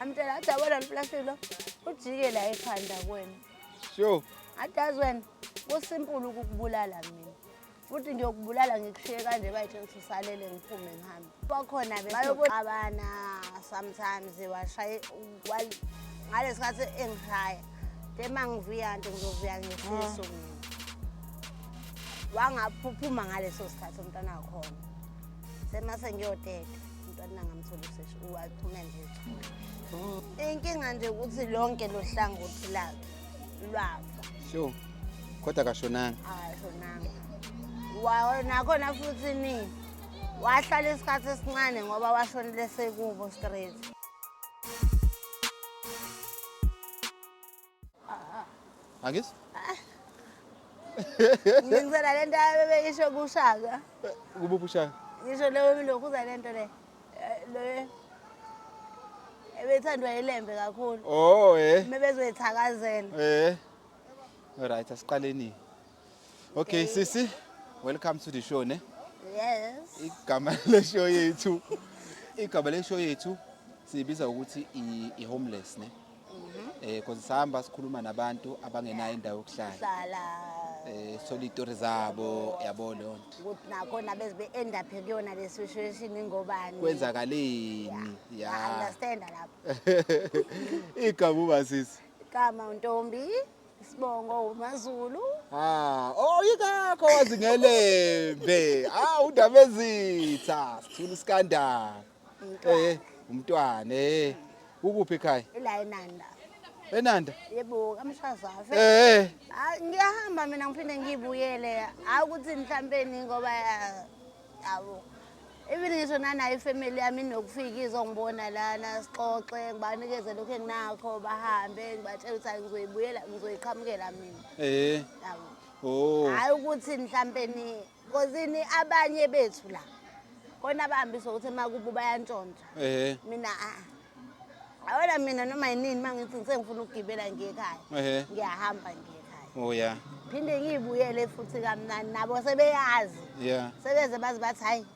Amtshela athi yabona lo plastic lo ujike la ekhanda kuwena. Sure. Athi yazi wena kusimple ukukubulala mina. Futhi ngiyokubulala ngikushiye kanje bayitshela ukuthi usalele ngiphume ngihambe. Bakhona beyoboxabana sometimes washaye ngalesi sikhathi engishaya. Tema ngivuya nto ngizovuya ngesisu mina. Wangaphuphuma ngaleso sikhathi umntwana wakhona. Semase ngiyoteta umntwana ngamthola useshe waphume nje. Inkinga nje ukuthi lonke lo hlangothi lakhe lwafa. Sure. Kodwa akashonanga. Akashonanga. Wa nakhona futhi ni wahlala isikhathi esincane ngoba washonile sekubo straight. Angizwa? Ngizela lento abebeyisho kushaka. Kuba ushaka? Ngisho leyo lokhu uza lento le. Le ebethandwa ilembe kakhulu. Oh eh. Mebezoyithakazela. Eh. All right, asiqaleni. Okay, sisi. Welcome to the show ne. Yes. Igama le show yethu. Igama le show yethu siyibiza ukuthi i homeless ne. Because sihamba sikhuluma nabantu abangenayo indawo yokuhlala. Hlala. Sithola izitori zabo yabo leyo nto. Ukuthi nakhona beze be-end up kuyona le situation ingobani. Kwenzakaleni? Ya. Understand lapho. Igama uba sisi. Igama uNtombi, isibongo uMaZulu. Ah, oh yikakho wazi ngelembe. Ah, undaba ezitha, sithula iskandal. Umntwana eh. Ukuphi ekhaya? Ila eNanda. Enanda? Yebo, kaMshazafe. Ah, ngiyahamba mina ngiphinde ngibuyele. Hayi ukuthi mhlawumbe ngoba yabo. Even ngisho nanayo ifamily yami inokufika izongibona lana sixoxe ngibanikeze lokhu enginakho bahambe ngibatshela ukuthi hayi ngizoyibuyela ngizoyiqhamukela mina. Yabo. Oh. Hayi ukuthi mhlambe ni kozini abanye bethu la. Kona abahambisa ukuthi emakubo bayantshontsha. Mina a. Awona mina noma yinini mangithi sengifuna ukugibela ngiye ekhaya. Ngiyahamba ngiye ekhaya. Oh yeah. Phinde ngiyibuyele futhi kamnandi nabo sebeyazi. Yeah. Sebeze bazi bathi hayi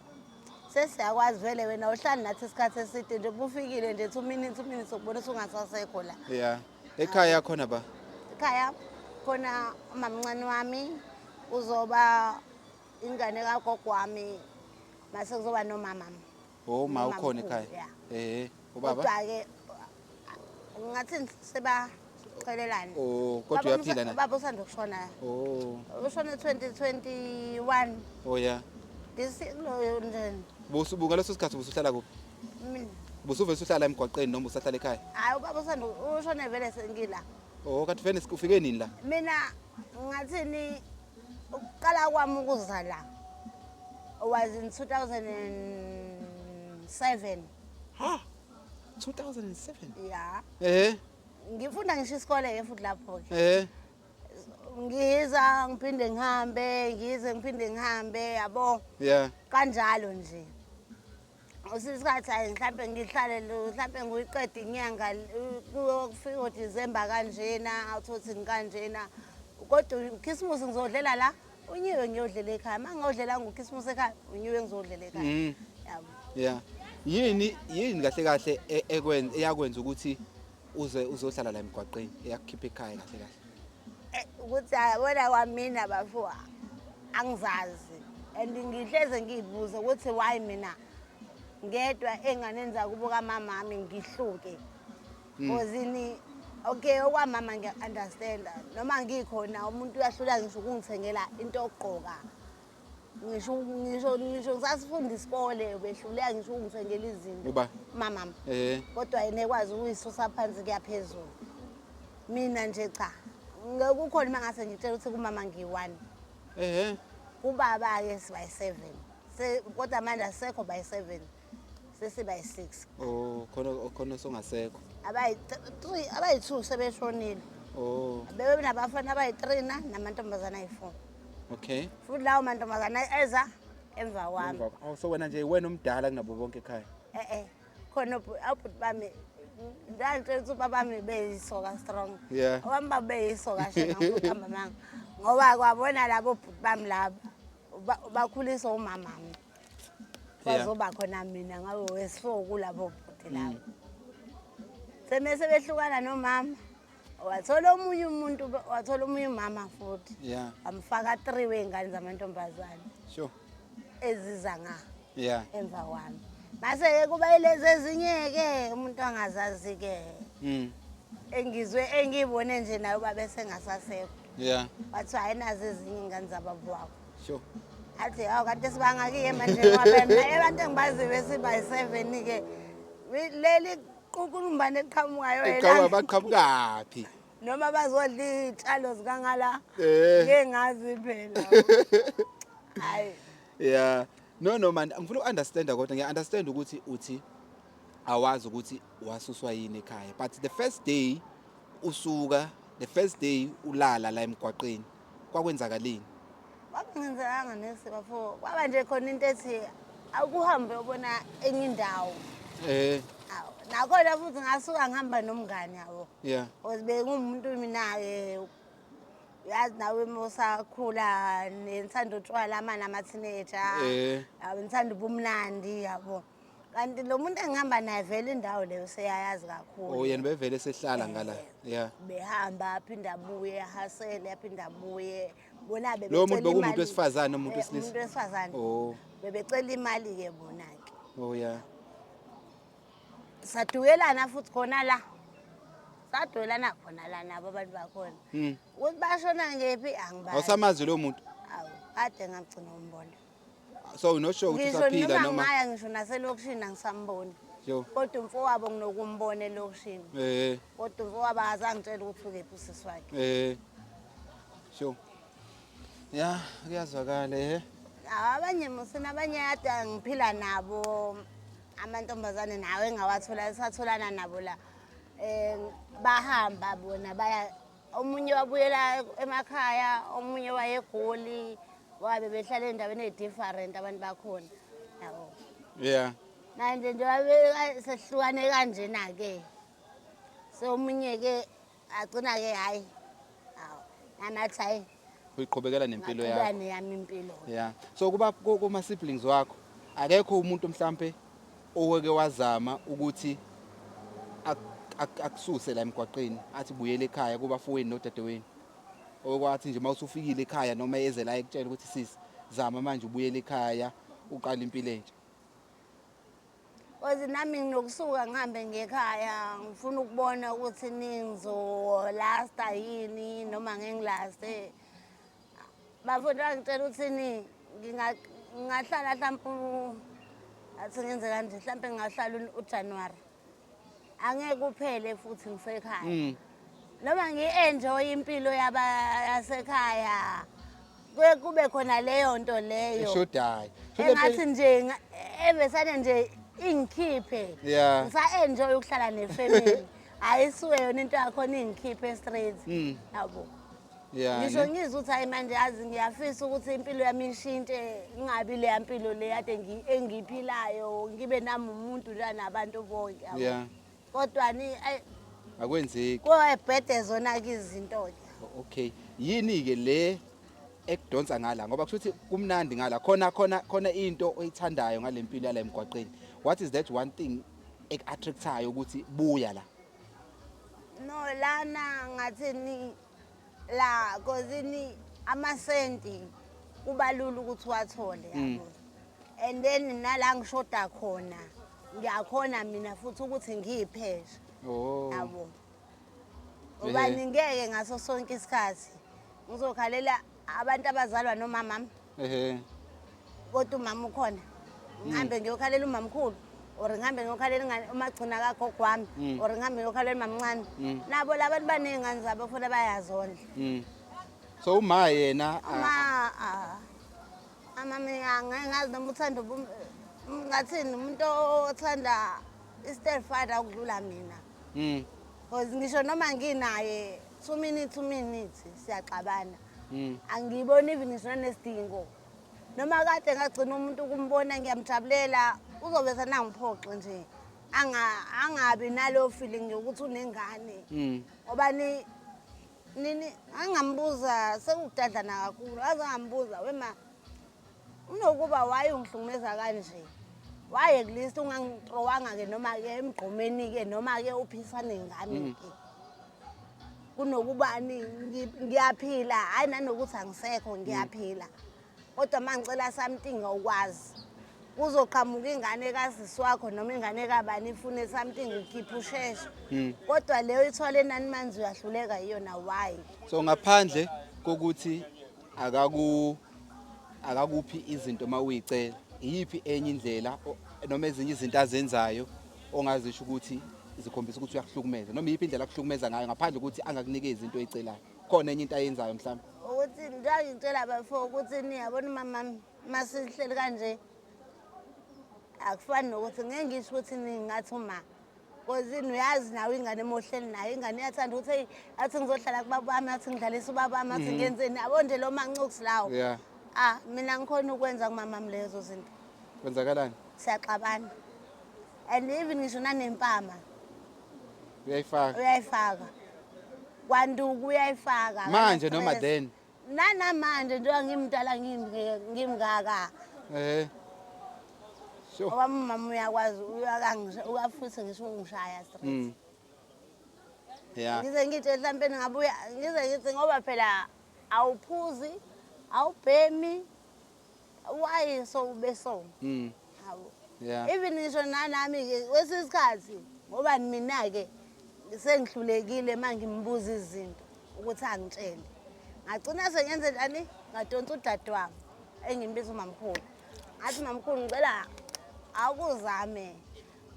sesiyakwazi vele wena uhlali nathi isikhathi eside nje ubufikile nje 2 minutes 2 minutes ukubona usungasasekho la. Yeah. Ekhaya khona ba? Ekhaya khona umamncane wami uzoba ingane kagogo wami mase kuzoba nomama. Oh, ma ukhona ekhaya. Ubaba? Kodwa-ke ngathi sebaqhelelana. Oh, kodwa uyaphila na? Ubaba usanda kushona. Oh. Ushone 2021. Oh yeah. This lo nje. Busubuka leso sikhathi busuhlala kuphi? Mina. Busuvele usuhlala emgwaqeni noma usahlala ekhaya? Hayi ubaba usanda ushone vele sengila. Oh, kanti vele ufike nini la? Mina ngathini ukuqala kwami ukuza la was in 2007. Ha? 2007? Yeah. Ngifunda ngisho isikole ke futhi lapho ke. Ngiza ngiphinde ngihambe, ngize ngiphinde ngihambe yabo. Yeah. Kanjalo nje. Usisikhathi hayi mhlambe ngihlale mhlambe ngiyiqede inyanga kufika uDecember kanjena awuthothi ngikanjena. Kodwa uChristmas ngizodlela la unyiwe ngiyodlela ekhaya. Mangiyodlela ngoChristmas ekhaya unyiwe ngizodlela ekhaya. Yabo. Yeah. Yini yini kahle kahle ekwenza eyakwenza ukuthi uze uzohlala la emgwaqeni eyakukhipha ekhaya kahle kahle? Ukuthi yabona kwamina bafo angizazi and ngihleze ngiyibuza ukuthi why mina ngedwa enganeni zakubo kamamami ngihluke. Kozini okay okwamama ngiya-understand noma ngikhona umuntu uyahlula ngisho ukungithengela into yokugqoka. Ngisho ngisho ngisho ngisasifunda isikole ubehluleka ngisho ukungithengela izinto. Uba? Mamam. Kodwa yena ekwazi ukuyisusa phansi kuya phezulu. Mina nje cha. Ngeke kukhona uma ngase ngitshela ukuthi kumama ngiyi-1. Kubaba ke siba yi-7. Kodwa manje asisekho by 7. Sesiba yi-6. Oh, khona khona songasekho. Abayi-3 abayi-2 sebeshonile. Oh. Bebe nabafana abayi-3 na namantombazana ayi-4. Okay. Futhi lawo mantombazana eza emva kwami. Oh, so wena nje wena omdala kunabo bonke ekhaya. Khona obhuti bami ngangitshela ukuthi ubaba bami beyisoka strong. Yeah. Owami baba beyisoka shena ngikuqamba manga. Ngoba kwabona labo bhuti bami laba bakhuliswa umamami. Yeah. Kwazoba khona mina ngabe wesi-4 kulabo bhuti labo. Semese behlukana nomama, wathola omunye umuntu, wathola omunye umama futhi. Wamfaka 3 wey'ngane zamantombazane. Eziza nga. Emva kwami. Mase-ke kuba yilezi ezinye-ke umuntu angazazi-ke. Engizwe engiyibone nje naye ubaba esengasasekho. Wathi hayi nazi ezinye iy'ngane zababa wakho. Athi hawu kanti sibangaki-ke manje ngoba mina abantu engibaziyo besiba yi-7-ke. Leli qukulumbane eliqhamukayo Eqhamuka baqhamukaphi? Noma bazodla iy'tshalo zikangala. Ngeke ngazi phela. Hayi. Yeah. No no man, ngifuna uku-understanda kodwa ngiya-understand ukuthi uthi awazi ukuthi wasuswa yini ekhaya. But the first day usuka, the first day ulala la emgwaqeni, kwakwenzakaleni? Kwakungenzekanga nesi bafo. Kwaba nje khona into ethi akuhambe ubona enye indawo. Awu, nakhona futhi ngasuka ngihamba nomngane yabo. Because bengumuntu mina-ke, yazi nawe uma usakhula nithanda utshwala amanye ama-teenager. Yabo, nithanda ubumnandi yabo. Kanti lo muntu engihamba naye vele indawo leyo seyayazi kakhulu. Oh, yena bevele sehlala ngala. Behamba aphinde abuye, ahasele aphinde abuye. Bona Lo muntu bebecela bekuwumuntu imali. wesifazane noma umuntu wesilisa? Umuntu wesifazane. Bebecela imali-ke bona-ke. Oh yeah. Sadukelana futhi khona la. Sadukelana khona la nabo abantu bakhona. Ukuthi bashona ngephi angibazi. Awusamazi lo muntu? Awu, kade ngagcina umbona. So you're not sure ukuthi Ngisho usaphila noma noma? ngaya ngisho naselokishini angisamboni. Kodwa umfowabo nginokumbona elokishini. Kodwa umfowabo akazange ngitshele ukuthi ukephi usisi wakhe. Yeah, kuyazwakala . Abanye musina abanye kade ngiphila nabo amantombazane nawe engawathola satholana nabo la. Bahamba bona baya, omunye wabuyela emakhaya, omunye waye eGoli, wabe behlala endaweni e-different abantu bakhona. Yabo. Manje nje wabe sehlukane kanjena ke. So omunye ke agcina ke hayi. Awu, nanathi hayi. Uyiqhubekela nempilo Ngaqhubeka yakho. neyami impilo. So kuba kuma siblings wakho akekho umuntu mhlambe oweke wazama ukuthi akususe la emgwaqeni athi buyele ekhaya kuba fowenu nodadewenu. Okwathi nje mawusufikile ekhaya noma eze la ekutshela ukuthi sisi zama manje ubuyele ekhaya uqale impilo entsha. Koze nami nginokusuka ngihambe ngekhaya ngifuna ukubona ukuthi ningizolasta yini noma ngingilaste. Bafuna bangitshela ukuthi ni ngingahlala mhlawumbe athi ngenze kanje mhlawumbe ngingahlala uJanuary. Angeke kuphele futhi ngisekhaya. Noma ngi-enjoy impilo yasekhaya. Kuye kube khona leyo nto leyo. Eshodayo. Engathi nje ebesane nje ingikhiphe. Ngisa-enjoy ukuhlala nefamily. Ayisuke yona into yakhona ingikhiphe straight. Yabo. Ngisho ngizwe ukuthi hayi manje yazi ngiyafisa ukuthi impilo yami ishintshe, ngingabi leya mpilo le kade engiyiphilayo, ngibe nami umuntu la nabantu bonke, yabo. Kodwa ni, ayi, Akwenzeki. Kuyebhede zona ke izinto ke. Okay. Yini ke le ekudonsa ngala ngoba kusho ukuthi kumnandi ngala khona khona khona into oyithandayo ngale mpilo yala emgwaqeni. What is that one thing ek-attractayo ukuthi buya la? No, lana ngathi ni la cause ni amasenti kubalula ukuthi uwathole, yabo. And then nala ngishoda khona ngiyakhona mina futhi ukuthi ngiyipheshe. Yabo. Ngoba ngeke ngaso sonke isikhathi ngizokhalela abantu abazalwa nomama. Kodwa umama ukhona. Ngihambe ngiyokhalela umamkhulu or ngihambe ngiyokhalela ingane umagcina kagogo wami or ngihambe ngiyokhalela umamncane. Nabo labantu baney'ngane zabo futhi bayazondla. So uma yena, Uma, amami angeke ngazi noma uthanda ngathini umuntu othanda i-stepfather ukudlula mina. Because ngisho noma nginaye 2 minutes, 2 minutes siyaxabana. Angiboni even ngisho nesidingo. Noma kade ngagcina umuntu ukumbona ngiyamjabulela, uzobe senangiphoxe nje. Angabi nalo feeling yokuthi unengane. Ngoba ni nini angambuza sekukudadlana kakhulu, aze ngambuza wema unokuba why ungihlukumeza kanje. Why at least ungangitrowanga-ke noma-ke emgqomeni-ke noma-ke uphisane ngami-ke kunokubani ngiyaphila, hhayi nanokuthi angisekho ngiyaphila, kodwa uma ngicela something awukwazi. Kuzoqhamuka ingane kasisi wakho noma ingane kabani ifune something, ukhiphe usheshe, kodwa leyo ithwale nani manzi uyahluleka yiyona. Why? So ngaphandle kokuthi akakuphi izinto uma uyicela, iyiphi enye indlela noma ezinye izinto azenzayo ongazisho ukuthi zikhombisa ukuthi uyakuhlukumeza, noma iyiphi indlela akuhlukumeza ngayo ngaphandle kokuthi angakunikezi into oyicelayo? Khona enye into ayenzayo mhlawumbe? Ukuthi ngangitshela bafo ukuthi niyabona umama masihleli kanje akufani nokuthi ngeke ngisho ukuthi ningathi uma cause uyazi nawe ingane emohleli nayo ingane iyathanda ukuthi hey, athi ngizohlala kubaba wami, athi ngidlalisa ubaba wami, athi ngenzeni, yabo nje lo mancuks lawo. Ah, mina ngikhona ukwenza kumamami lezo zinto. Kwenzakalani? Siyaxabana and even ngisho nanempama. Uyayifaka? Uyayifaka, kwanduku uyayifaka. Manje noma akana-stress. Then? Nanamanje njengoba ngimdala ngimngaka. Sure. Owami umama uyakwazi uyafuthi ngisho ungishaya straight. Ngize ngithi mhlawumbe ngabuya ngize ngithi ngoba phela awuphuzi, awubhemi, why so ube so? Hawu. Even ngisho nanami-ke kwesinye isikhathi ngoba mina-ke sengihlulekile uma ngimbuza izinto ukuthi angitshele, ngagcina sengenze njani, ngadonsa udadewabo engimbiza umamkhulu, ngathi, "Mamkhulu, ngicela akuzame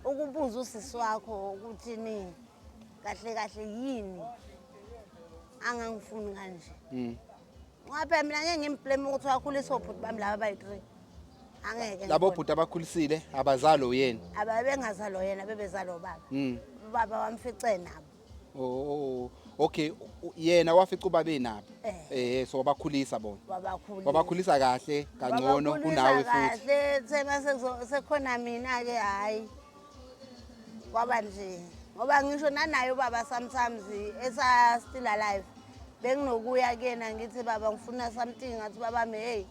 ukubuza usisi wakho ukuthi ni kahle kahle yini angangifuni kanje." Ngoba phela mina ngeke ngimblame ukuthi wakhulisa obhuti bami laba abayi-three, angeke Labo ngibone. bhuti abakhulisile abazalo yena? Ababengazalwa yena, bebezalwa ubaba. Ubaba wamfice nabo. Oh, okay. Yena wafica ubaba enabo? Eh. So wabakhulisa bona? Wabakhulisa. Wabakhulisa kahle kangcono Wabakhulisa kunawe futhi? Kahle, thema sekukhona mina-ke, hhayi, kwaba nje ngoba ngisho nanaye ubaba sometimes esa-still alive benginokuya kuyena ngithi, "Baba, ngifuna something." Ngathi, "Babami, hey,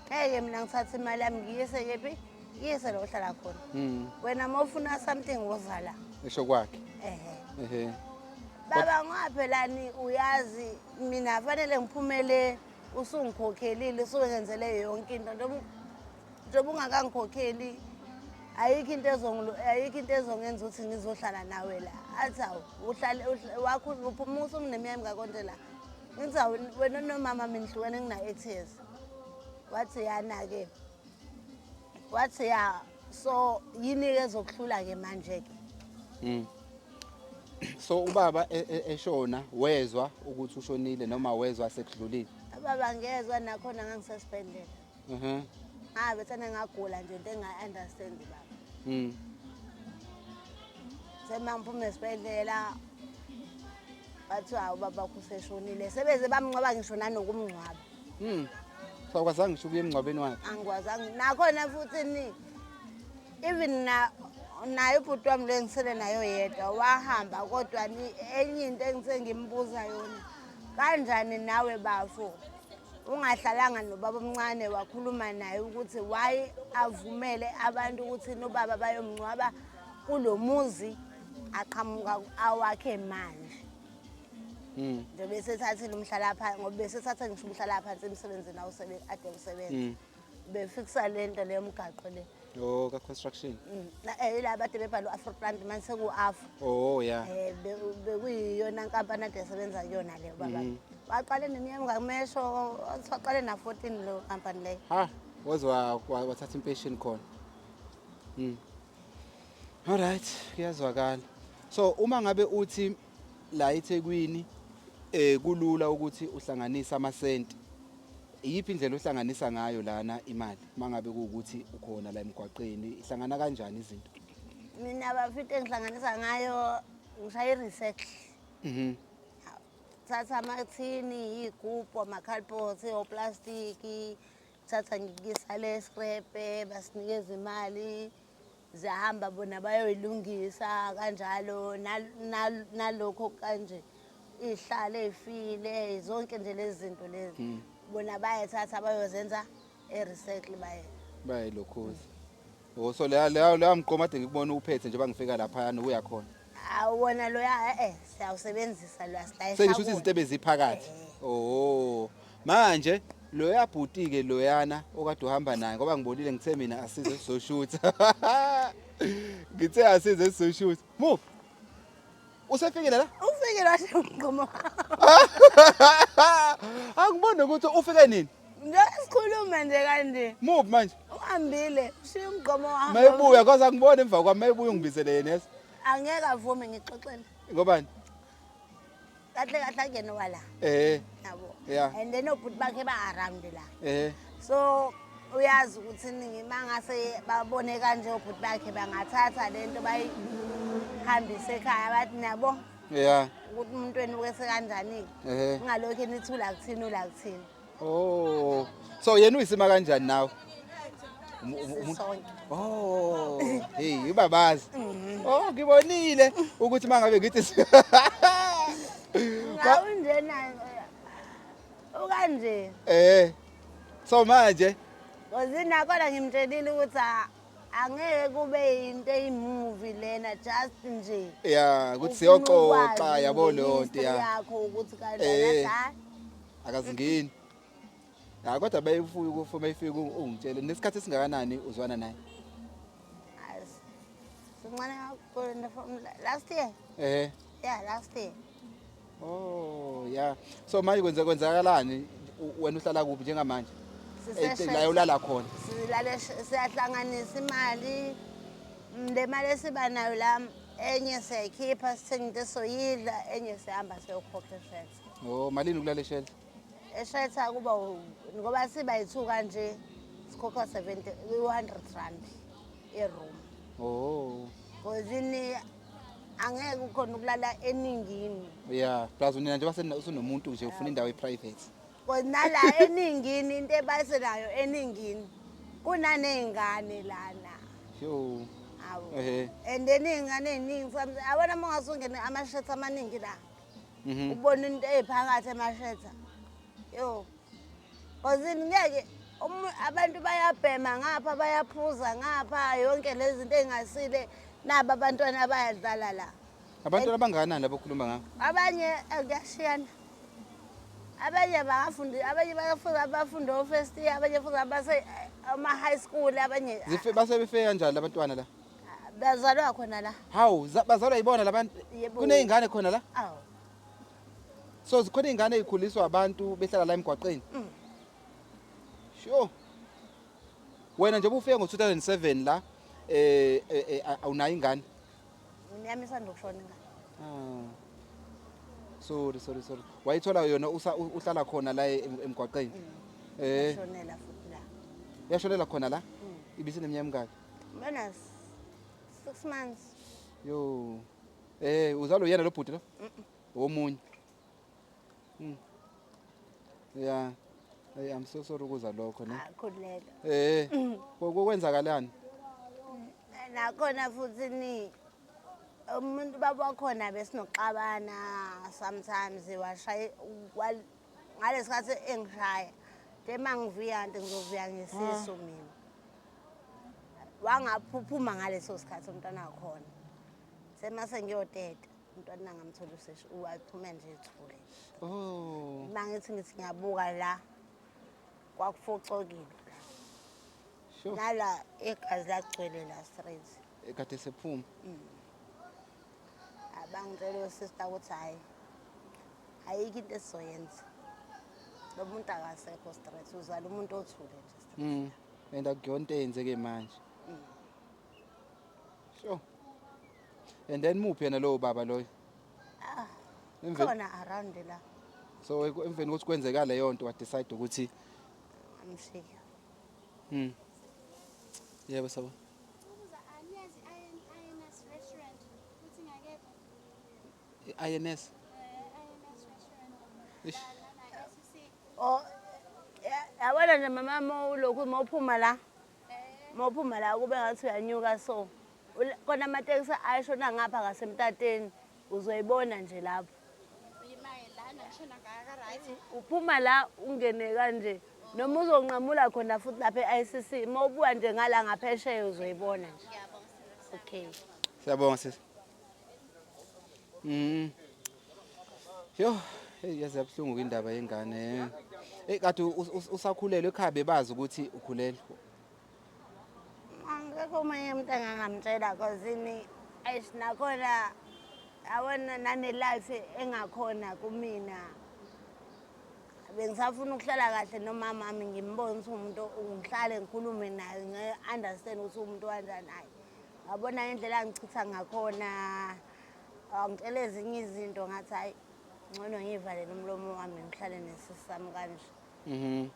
ngeke mina ngithathe imali yami ngiyise kephi, ngiyise la ohlala khona. Wena uma ufuna something woza la." Esho kwakhe? Ehe. Ehe. Baba, ngoba phelani uyazi mina fanele ngiphumele usungikhokhelile, usungenzele yonke into, njengoba ungakangikhokheli ayikho into ezongenza ukuthi ngizohlala nawe la. Athi, "Hawu, uhlale wakho uphuma usuneminyaka emingako nje la." Ngithi, "Hawu, wena nomama mina nihlukene ngina-8 years." Wathi, "Yana-ke." Wathi, "Ya, so yini-ke ezokuhlula-ke manje-ke?" So ubaba eshona wezwa ukuthi ushonile noma wezwa sekudlulile? Baba, ngezwa nakhona ngangisesibhedlela. Ngabe thana ngagula nje into engayi-understand baba. Sema ngiphuma esibhedlela bathiwa, "Hawu, ubaba wakho useshonile." Sebeze bamngcwaba ngisho nanokumngcwaba. So awukwazanga ngisho ukuya emngcwabeni wakhe? Angikwazanga nakhona futhi ni even na naye ubhuti wami lo engisele nayo yedwa wahamba, kodwa ni enye into engithe ngimbuza yona, kanjani nawe bafo ungahlalanga nobaba omncane wakhuluma naye ukuthi why avumele abantu ukuthi nobaba bayomngcwaba kulo muzi aqhamuka awakhe manje, njengoba esethathile umhlalaphansi, ngoba besethathe ngisho umhlalaphansi emsebenzini ade usebenza, befikisa le nto leyo mgaqo le. Oh, ka-construction. Ila bade bebhala u-Afroplant, manje seku-Afro. Oh, yeah. Bekuyiyona nkampani ade esebenza kuyona leyo baba. Waqale neminyaka ngakumesho, waqale na-14 leyo nkampani leyo. Ha, waze wathatha impesheni khona. Alright, kuyazwakala. So uma ngabe uthi la eThekwini kulula ukuthi uhlanganise amasenti, iyiphi indlela ohlanganisa ngayo lana imali mangabe kuwukuthi ukhona la emgwaqeni? Ihlangana kanjani izinto? Mina bafite engihlanganisa ngayo ngishaya i-recycle. Thatha amathini, iy'gubhu, amakhalibhothi, oplastiki, thatha ngikuyisa le scrap, basinikeza imali, ziyahamba bona bayoyilungisa kanjalo nalokho kanje iy'hlalo ey'file, zonke nje lezi zinto lezi bona bayayithatha bayozenza e-recycle baye. Bayilokhuza. Oh, so leya leya leya mgqomo ade ngikubona uphethe njengoba ngifika laphayana uya khona. Awona loya siyawusebenzisa loya silayisha. Sengisho ukuthi izinto ebeziphakathi. Oh. Manje loya bhuti ke loyana okade uhamba naye ngoba ngibonile ngithe mina asize sizoshutha. Ngithe asize sizoshutha. Move. Usefikile la? Ufikile washo umgqomo. Angiboni ukuthi ufike nini. Nje sikhuluma nje kanje. Move manje. Uhambile, ushiya umgqomo wahamba. Mayibuya kwaze angibone emva kwami mayibuya ungibizele yena yes. Angeke avume ngixoxele. Ngobani? Kahle kahle akuyena wala. Eh. Yabo. Yeah. And then obhuti bakhe ba around la. Eh. So uyazi ukuthi ningi mangase babone kanje obhuti bakhe bangathatha lento bayihambise ekhaya bathi nabo Yeah. ukuthi umuntu wenu ukese kanjani Eh. ngalokho nithula kuthini ula kuthini. Oh. So yena uyisima kanjani nawe? Sisonke. Oh, hey, ubabazi. Oh, ngibonile ukuthi mangabe ngithi Ngawunjena ukanje. eh. So manje Cause nakhona ngimtshelile ukuthi angeke kube into eyimovie lena just nje. Yeah, ukuthi Ufuna siyoxoxa ukwazi yabo leyo nto nge-history ya. yakho ukuthi kanjani Eh. athi hhayi. Akazingeni. Ya kodwa bayifuya ukufa mayifika ungitshele nesikhathi esingakanani uzwana naye? Sincane kakhulu from last year. Eh. Yeah, last year. Oh, yeah. So manje kwenza kwenzakalani wena uhlala kuphi njengamanje? La ulala khona. Silale siyahlanganisa imali. Le mali esiba nayo la enye siyayikhipha sithenge into esoyidla enye sihamba siyokhokha eshelter. Oh, malini ukulala eshelter? Eshelter kuba ngoba siba yi-2 kanje sikhokha 70 100 rand e-room. Oh. Because ini angeke ukhona ukulala eningini. Yeah, plus unina nje base usunomuntu nje ufuna indawo e-private. Because nala eningini into ebayisenayo eningini kunaney'ngane lana. Yo. Awu. Ehhe. And then iy'ngane ey'ningi yabona uma ungasungene amashethi amaningi la. Mhm. Ubona into eyiphakathi emashetha. Yo. Cause ngeke abantu bayabhema ngapha bayaphuza ngapha yonke lezi zinto ey'ngasile naba abantwana bayadlala la. Abantwana abangakanani labo okhuluma ngabo? Abanye kuyashiyana. Abanye bangafundi, abanye bayafunda abafunda o-first year, abanye futhi abase ama-high school, abanye Zife base befike kanjani labantwana la? Bazalwa khona la. Hawu, bazalwa yibona labantu. Yebo. Kuney'ngane khona la? Awu. So zikhona iy'ngane ey'khuliswa abantu behlala la emgwaqeni? Mm. Sure. Wena nje ubufike ngo-2007 la awunayo ingane? Mina isanda ukushona ingane. Ah. Sorry, sorry, sorry. Wayithola yona uhlala khona la emgwaqeni? Mm. Eh. Yashonela futhi la. Yashonela khona la? Mm. Ibisineminyaka emingaki? Mina 6 months. Yo. Uzalwa uyena lo bhuti lo? Omunye. Mm. Yeah. Hey, I'm so sorry ukuza lokho ne. Akhuleka. Kwenzakalani? Nakhona futhi ni umuntu baba wakhona besinoxabana sometimes washaya ngalesikhathi engishaya. Nje mangivuya nje ngizovuya ngesisu mina. Wangaphuphuma ngaleso sikhathi umntwana wakhona. Semase ngiyoteta umntwana ngamthola useshe waphuma nje ethule. Oh. Mangithi ngithi ngiyabuka la kwakufocokile. Sure. Nala igazi lagcwele la straight. Kade sephuma. Abangitshela sister ukuthi hayi ayikho into esizoyenza. Lo muntu akasekho straight uzala umuntu othule nje straight. Mm. And akuyonto eyenzeke manje. Sure. And then muphi yena lowo baba loyo? Ah. Emveni Khona around la. So emveni kokuthi kwenzeka leyo nto wa decide ukuthi amshiya. Mm. Yebo sabo. Aniyazi INS restaurant uthi ngakephi? INS. INS restaurant. Ish. La SCC. Oh yabona nje mama mawulokhu mawuphuma la. Mawuphuma la kube ngathi uyanyuka so. Kona amatekisi ayashona ngapha ngasemtateni uzoyibona nje lapho. Uyimaye la nashona ngaka right. Uphuma la ungene kanje. Noma uzonqamula khona futhi lapha e-ICC, uma ubuka nje ngala ngaphesheya uzoyibona nje. Ngiyabonga sithandwa sami. Okay. Siyabonga sisi. Yo, hey, yaze yabuhlungu indaba yengane. Hey, kade usakhulelwe ekhaya bebazi ukuthi ukhulelwe. Angekho omunye umuntu engangamtshela cause ini eish nakhona yabona nane-life engakhona kumina. Bengisafuna ukuhlala kahle nomama wami ngimbone ukuthi umuntu ngihlale ngikhulume naye ngi-understand ukuthi uwumuntu kanjani. Hhayi, ngabona ngendlela angichitha ngakhona, wangitshela ezinye izinto ngathi hhayi ngcono ngiyivalele umlomo wami ngihlale nesisi sami kanje.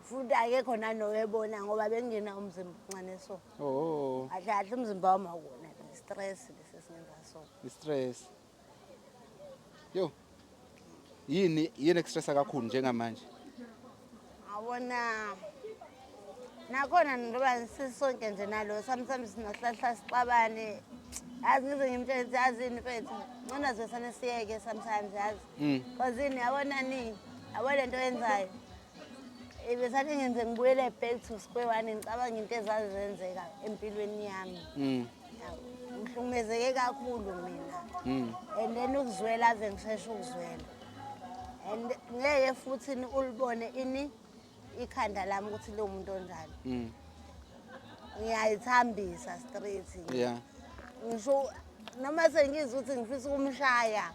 Futhi akekho nanowebona ngoba bengingenawo umzimba omncane so. Oh. Kahle kahle umzimba wami awuwona stress lesi esingenza so. I-stress. Yo. Yini yini ekustressa kakhulu njengamanje? Awona nakhona njengoba sisonke nje nalo sometimes sinohlahla sixabane. Yazi ngize ngimtshele ukuthi yazini mfethu ngcono zivesane siyeke sometimes yazi. Cause ini yabona ni yabo lento oyenzayo. Ibesane ngenze ngibuyele back to square one ngicabanga into ezazenzeka empilweni yami. Yawo, ngihlukumezeke kakhulu mina. And then ukuzwela ave ngisheshe ukuzwela. And ngeke futhi ulibone ini ikhanda lami ukuthi lo muntu onjani. Ngiyayithambisa straight. Ngisho noma sengizwa ukuthi ngifisa ukumshaya.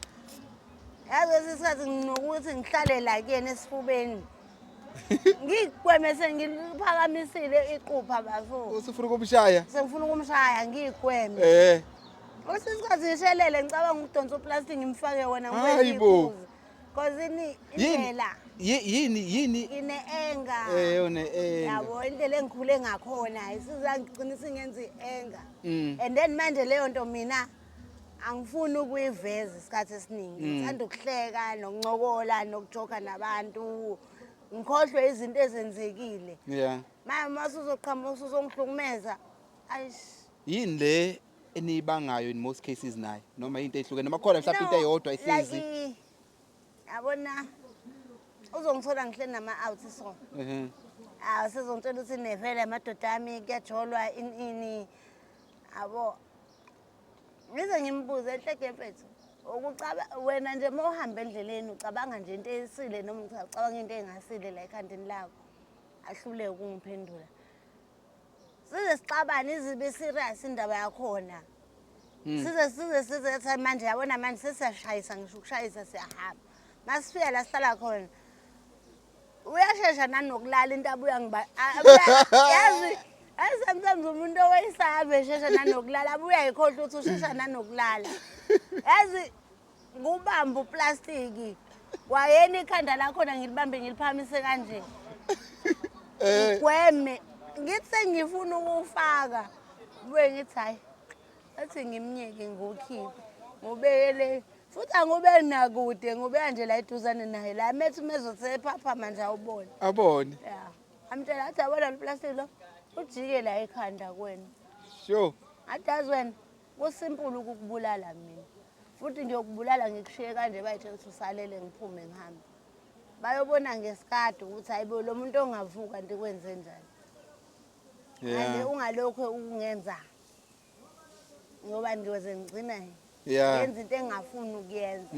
Yazi kwesinye isikhathi nginokuthi ngihlale la kuyena esifubeni. Ngigweme sengiphakamisile iqupha bafo. Usufuna ukumshaya? Sengifuna ukumshaya ngigweme. Kwesinye isikhathi ngishelele ngicabanga ukudonsa uplastic ngimfake wona Hayi bo. Cause ini Yini indlela yini yini ine-anger. Une-anger. Yabo indlela engikhule ngakhona isizangigcina isingenza i-anger. And then manje leyo nto mina angifuni ukuyiveza isikhathi esiningi. Ngithanda ukuhleka nokuncokola nokujoka nabantu. Ngikhohlwe izinto ezenzekile. Manje uma usuzoqhamuka usuzongihlukumeza, ayish. Yini le eniyibangayo in most cases naye noma into ehlukene noma khona mhlawumbe into No, eyodwa ehlezi? like, yabona uzongithola ngihleli nama-out so. Ah, sezongitshela ukuthi nevele amadoda ami kuyajolwa ini ini. Yabo. Ngize ngimbuze enhleke mfethu. Ukucaba wena nje uma uhamba endleleni ucabanga nje into esile noma ucabanga into engasile la ekhandeni lakho. Ahluleke ukungiphendula. Size sixabane izibe serious indaba yakhona. Size size size ethi manje yabona manje sesiyashayisa ngisho ukushayisa siyahamba. Masifika la sihlala khona. Uyashesha nanokulala into abuya ngiba yazi yazi sometimes umuntu oweyisayo ave eshesha nanokulala abuya ayikhohlwa ukuthi ushesha nanokulala. Yazi ngubamba uplastiki kwayena ikhanda lakhona ngilibambe ngiliphakamise kanje. Ngigweme ngithi sengifuna ukufaka buye ngithi hayi athi ngimnyeke ngiwukhiphe ngubekele futhi angube nakude ngubeka nje la eduzane naye la methi umezothi ephaphama nje awubone. Abone. Yeah. Amtshela athi yabona lo plastic lo ujike la ekhanda kwena. Sure. Athi yazi wena kusimple ukukubulala mina. Futhi ngiyokubulala ngikushiye kanje bayitshela ukuthi usalele ngiphume ngihambe. Bayobona ngesikade ukuthi hayibo lo muntu ongavuka nti kwenze njani. Manje ungalokho ukungenza ngoba ngiyoze ngigcine ngenza into engingafuni ukuyenza.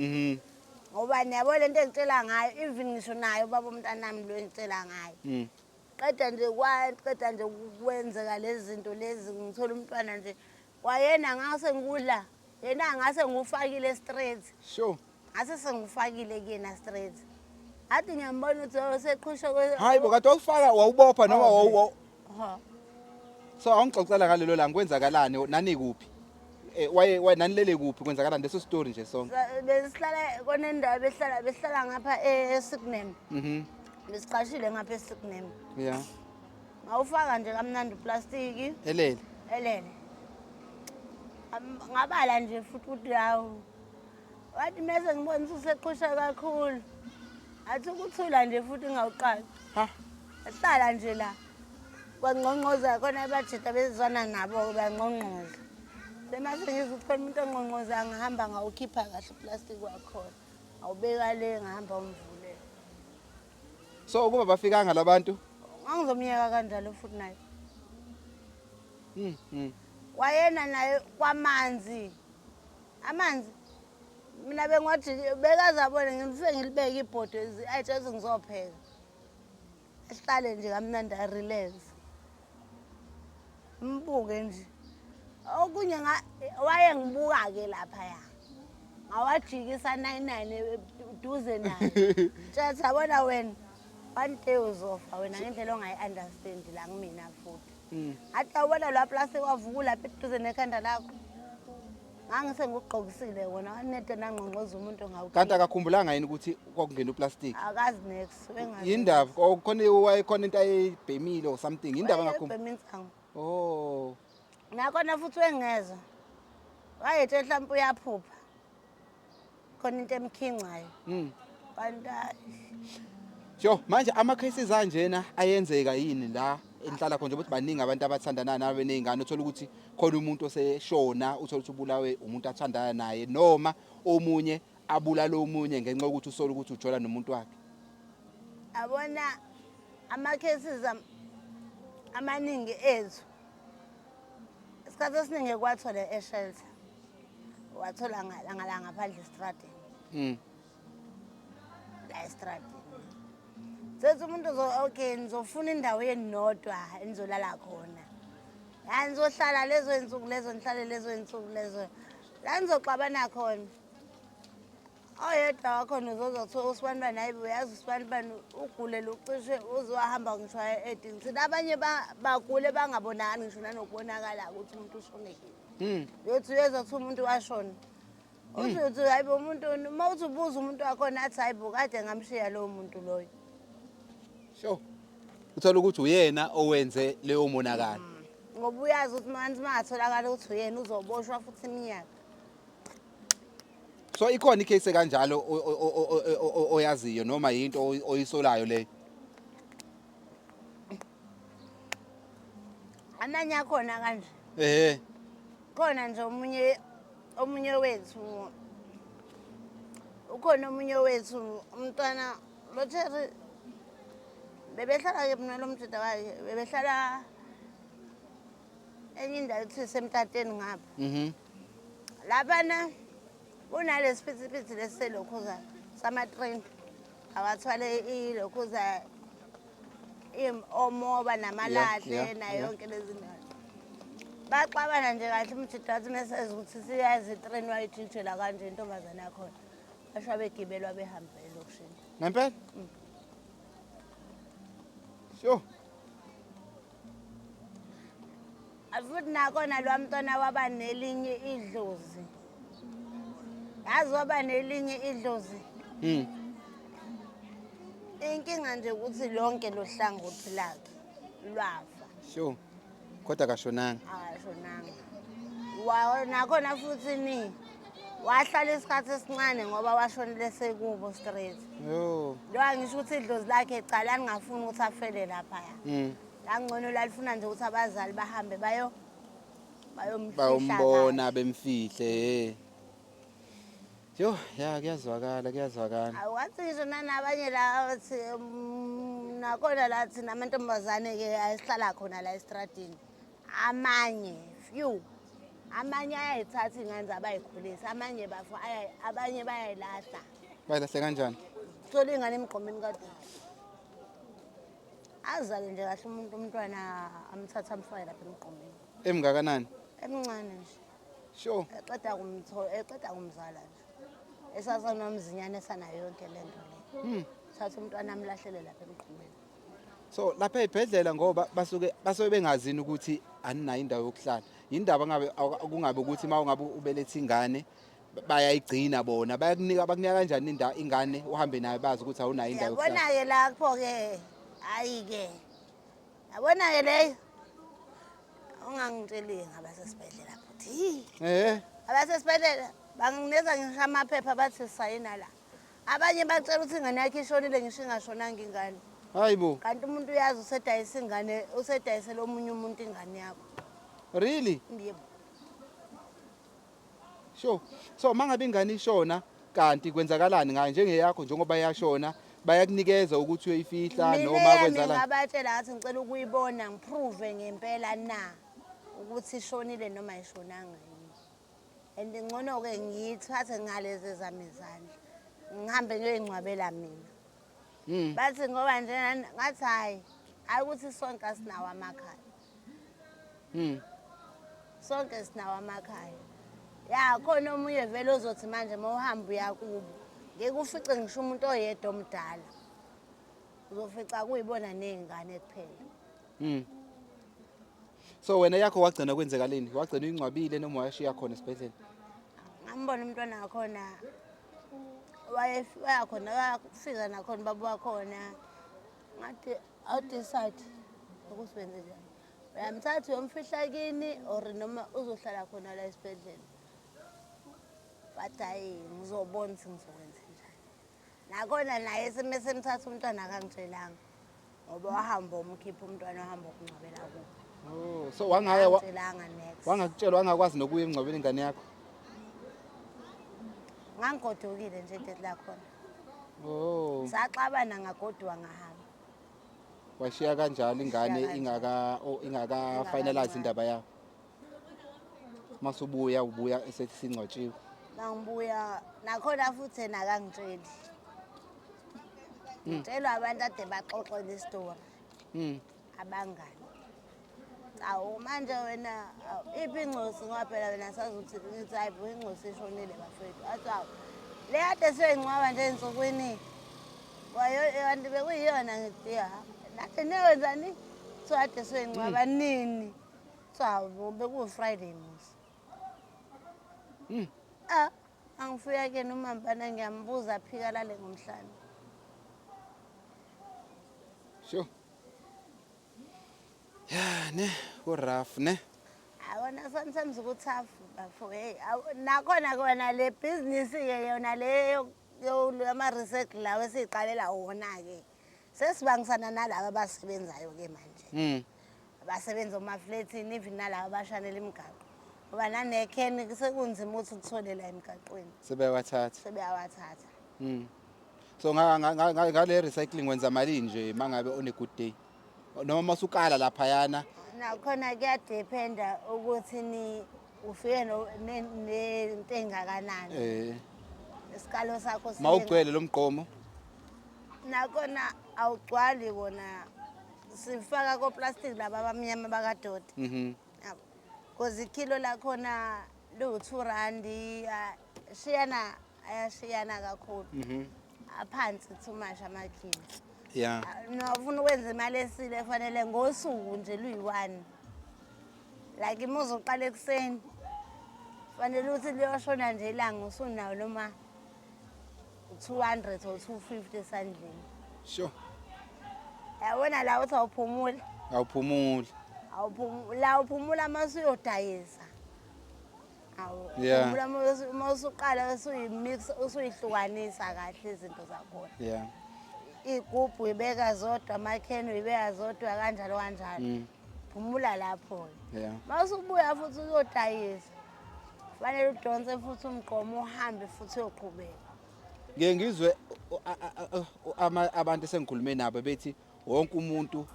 Ngoba niyabo lento engitshela ngayo even ngisho naye ubaba umntanami lo engitshela ngayo. Qeda nje kwaqeda nje kwenzeka lezi zinto lezi ngithola umntwana nje kwayena ngase ngikudla yena ngase ngufakile straight. Ngase sengufakile kuyena straight. Athi ngiyambona ukuthi seqhusha kwe Hayi bo kade wawufaka wawubopha noma Oh, wawu Ha. So awungixoxela ngalelo langa kwenzakalani nani kuphi? Waye nanilele kuphi kwenzakalani leso story nje sonke? Besihlala konendawo behlala ngapha eSignam. Besiqashile ngapha eSignam. Ngawufaka nje kamnandi uplastiki. Elele. Elele. Ngabala nje futhi ukuthi hawu. Wathi mase ngibona ukuthi useqhusha kakhulu. Athi ukuthula nje futhi ngawuqali. Ha. Ahlala nje la. Kwangqongqoza khona abajita bezwana nabo bangqongqoza. Semase ngizwa ukuthi khona umuntu ongqongqoza ngihamba ngawukhipha kahle uplastic wakhona. Awubeka le ngihamba umvulela. So ukuba bafikanga labantu? Ngangizomyeka kanjalo futhi naye. Mm. Kwayena naye kwamanzi. Amanzi mina bengiwathi bekaze abone ngifike ngilibeke ibhodo ayitshela ukuthi ngizopheka. Ahlale nje kamnandi a-relax. Mbuke nje. Okunye wayengibuka-ke laphaya. Ngawajikisa 99 duze naye. Tshatha yabona wena one day uzofa wena ngendlela ongayi-understand la kumina futhi. Athi awubona lwa plastic wavuka lapha eduze nekhanda lakho. Ngangisengugqokisile wona wanede nangqongqoza umuntu Kanti ngawukhipha. akakhumbulanga yini ukuthi kwakungena uplastic? Akazi next wengazi. Yindaba or khona wayekhona into ayebhemile or something. Indaba ngakhumbula. Wayebhema insangu. Oh. Nakhona futhi wengezwa. Wayethe mhlawumbe uyaphupha. Khona into emkhincayo. Kanti hayi. Sho manje ama cases anjena ayenzeka yini la enhlala khona nje ukuthi baningi abantu abathandana nabe nezingane, uthola ukuthi khona umuntu oseshona, uthola ukuthi ubulawe umuntu athandana naye noma omunye abulala omunye ngenxa yokuthi usola ukuthi ujola nomuntu wakhe? Yabona ama cases amaningi ethu. Isikhathi esiningi kwathola e-shelter. Wathola ngala ngaphandle estradini. La estradini. Sethi umuntu uzo okay nizofuna indawo yenu nodwa enizolala khona. La nizohlala lezo insuku lezo, nihlale lezo insuku lezo. La nizoxabana khona. Oyedwa wakhona uzozwa kuthiwa usibanibani, hayi bo, uyazi usibanibani ugulele ucishe uze wahamba ngisho waya e-Addington. Thina abanye bagule bangabonakali ngisho nanokubonakala ukuthi umuntu ushonekile. Uyothi uyezwa kuthiwa umuntu washona. Uthi uthi hayi bo umuntu, uma uthi ubuza umuntu wakhona athi hayi bo kade ngamshiya lowo muntu loyo. Sho uthola ukuthi uyena owenze leyo monakalo. Ngoba uyazi ukuthi manje mangatholakala ukuthi uyena uzoboshwa futhi iminyaka. So ikhona icase kanjalo oyaziyo noma yinto oyisolayo leyo? Amanye akhona kanje. Ehhe. Khona nje omunye wethu, ukhona omunye wethu umntwana lo Cherry, bebehlala ke mina lo mjida wakhe bebehlala enye indawo ethiwe semtateni ngapha. Laphana kunalesiphithiphithi lesiselokhuza sama-train awathwale ilokhuza omoba namalahle nayo yonke lezi ndawo. Baxabana nje kahle, umjida wathi meseza ukuthi siyazi itrain wayijijela kanje intombazane yakhona. Basho begibelwa behambe elokishini. Ngempela? Sho. Futhi nakhona lwa mntwana waba nelinye idlozi. Yazi waba nelinye idlozi. Inkinga nje ukuthi lonke lo hlangothi lakhe lwafa. Sho. Kodwa akashonanga. Akashonanga. Wa nakhona futhi ni wahlala isikhathi esincane ngoba washonele sekubo straight. Yo. Lo ngisho ukuthi idlozi lakhe cha lalingafuni ukuthi afele laphaya. Langcono lalifuna nje ukuthi abazali bahambe bayomfihla. Bayombona bemfihle. Yo, ya kuyazwakala, kuyazwakala. Awathi ngisho nanabanye la bathi nakhona la thina amantombazane-ke ayisihlala khona la estradini. Amanye few amanye ayayithatha iy'ngane zabo ayikhulise, amanye bafo abanye bayayilahla. Bayilahle kanjani? Thola iy'ngane emgqomeni kade azale nje kahle umuntu umntwana amthathe amfake lapha emgqomeni. Emngakanani? Emncane nje. Sure. Eqeda kumzala nje. Esasenomzinyane esanayo yonke lento le. Thatha umntwana amlahlele lapha emgqomeni. So lapha ey'bhedlela ngoba basuke bengazini ukuthi aninayo indawo yokuhlala. Yindaba ngabe kungabe ukuthi uma ungabe ubeletha ingane bayayigcina bona, bayakunika, bakunika kanjani indawo ingane uhambe nayo bazi ukuthi awunayo indawo yokuhlala? Yabona-ke lapho-ke, hhayi-ke. Yabona-ke leyo. Ungangitsheli ngabasesibhedlela futhi. Abasesibhedlela banginikeza ngisho amaphepha bathi sayina la. Abanye batshela ukuthi ingane yakhe ishonile ngisho ingashonanga ingane. Hayibo. Kanti umuntu uyazi usedayisa ingane, usedayisela omunye umuntu ingane yakho. Really? Yebo. Sure. So mangabe ingane ishona kanti kwenzakalani ngayo njengeyakho njengoba yashona? Bayakunikeza ukuthi uyoyifihla Mina noma eyami kwenzakala? Ngabatshela ngathi ngicela ukuyibona, ngi-prove ngempela na ukuthi ishonile noma ayishonanga yini. And ngcono-ke ngiyithathe ngalezi ezami izandla, ngihambe ngiyoyingcwabela mina. Bathi ngoba nje ngathi hhayi, hhayi ukuthi sonke asinawo amakhaya. Sonke sinawo amakhaya. Ya, khona omunye vele ozothi manje uma uhamba uya kubo, ngeke ufice ngisho umuntu oyedwa omdala. Uzofica kuyibona ney'ngane kuphela. So wena yakho wagcina kwenzekaleni? Wagcina uyingcwabile noma wayashiya khona esibhedlela? Ngambona umntwana wakhona, wayakhona, wafika nakhona ubaba wakhona. Ngathi awu-decide ukuthi wenze njani. Uyamthatha uyomfihla kini or noma uzohlala khona la esibhedlela. But hhayi, ngizobona ukuthi ngizokwenza njani. Nakhona naye semesemthatha umntwana akangitshelanga, ngoba wahamba umkhipha umntwana, wahamba ukungcwabela kubo. Oh, so wangaya Angitshelanga next. Wangakutshela, wangakwazi nokuya emngcwabeni ingane yakho? Ngangigodukile nje date lakhona. Oh. Saxabana, ngagoduka, ngahamba. Washiya kanjalo ingane? Washiya. Ingaka finalize indaba yayo. Masubuya ubuya esethi singcwatshiwe. Mangibuya nakhona futhi yena akangitsheli. Ngitshelwa abantu ade baxoxe le story. Abangani. Awu, manje wena, awu, iphi ingcosi? Ngoba phela wena sazi ukuthi, ngithi hayi bo, ingcosi ishonile bafethu. Athi awu, le kade siyoyingcwaba nje ey'nsukwini kwayo kanti bekuyiyona. Ngithi ya, nathi niyowenzani? Kuthiwa kade siyoyingcwaba nini? Kuthiwa hawu, bekuwu-Friday mos. Ah, angifika kuyena umambana, ngiyambuza, aphika lale ngomhlane. Sure. Ya ne, ku rough ne. Awona, sometimes ku-tough bafo, hey, nakhona kona le business-ke yona le yama-recycle lawo esiyiqalela wona-ke, sesibangisana nalaba abasebenzayo-ke manje. Abasebenza omaflethini, even nalaba abashanela imigaqo, ngoba nanekheni sekunzima ukuthi uthole la emgaqweni. Sebeyawathatha. Sebeyawathatha. So ngale recycling wenza malini nje mangabe on a good day? Noma masukala laphayana? Nakhona kuya-dependa ukuthi ni ufike nento engakanani. Isikalo sakho sibe Mawugcwele lo mgqomo. Nakhona awugcwali kona, sifaka ko-plastic laba abamnyama bakadoti. Yabo. Cause ikhilo lakhona liwu-2 randi, shiyana, ayashiyana kakhulu. Aphansi too much amakhilo. Ah, ufuna ukwenza imali esile, fanele ngosuku nje luyi-one. Like uma uzoqala ekuseni, fanele ukuthi liyoshona nje ilanga usunawo noma 200 or 250 esandleni. Yabona la uthi awuphumuli. Awuphumuli. La uphumula uma usuyodayisa. Awu, uphumula uma usuqala usuyi-mix, usuyihlukanisa kahle izinto zakhona. Iy'gubhu uyibeka zodwa, amakheni uyibeka zodwa, kanjalo kanjalo. Phumula lapho-ke. Uma usubuya futhi uyodayisa, fanele udonse futhi umgqomo, uhambe futhi uyoqhubeka. Ngike ngizwe abantu esengikhulume nabo bethi wonke umuntu